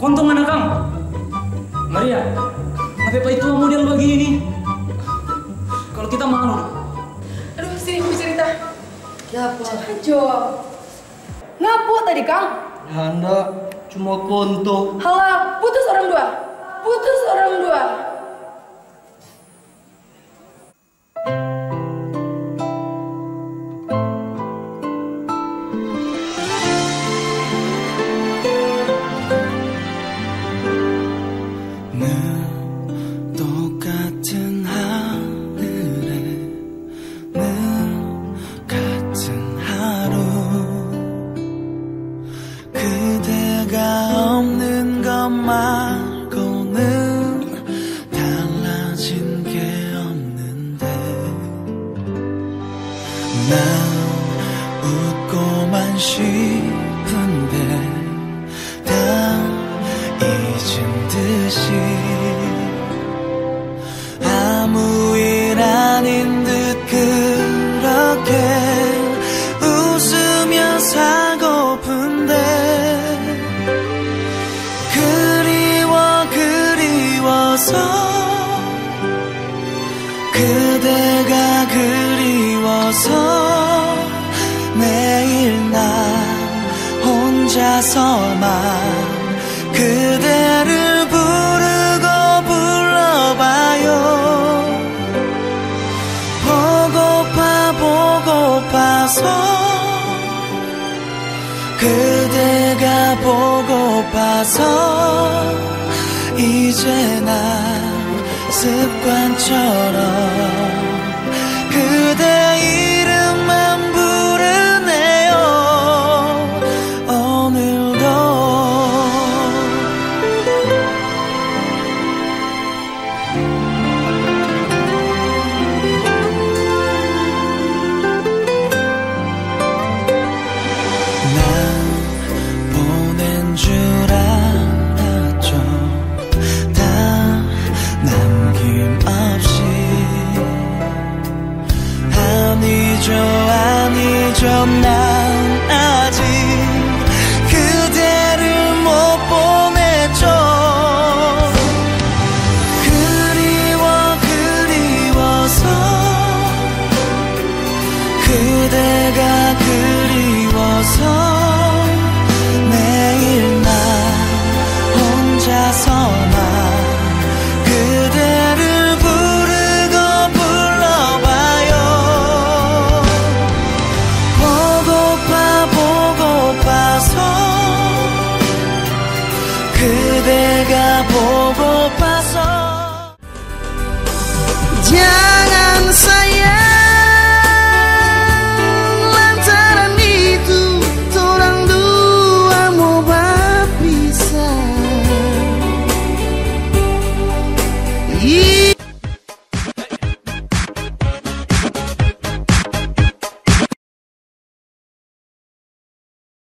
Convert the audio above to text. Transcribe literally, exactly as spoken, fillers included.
Konto ngana kang. Maria, ngapa pa itu model bagini? Kalau kita malu. Aduh, sini aku cerita. Kiapa? Ajo. Ngapa tadi, Kang? Nyanda, cuma konto. Hala, putus orang dua. Putus orang dua. 늘 똑같은 하늘에 늘 같은 하루 그대가 없는 것 말고는 달라진 게 없는데 난 웃고만 싶은데 다 잊은 듯이 아무 일 아닌 듯 그렇게 웃으며 살고픈데 그리워 그리워서 그대가 그리워서 매일 나 혼자서만 그대를 부르고 불러봐요 보고파 보고파서 그대가 보고파서 이제 나 습관처럼 그대 이름만 부르네요 오늘도 난 보낸 줄 알았죠 다 남김없이 아니죠 아니죠 나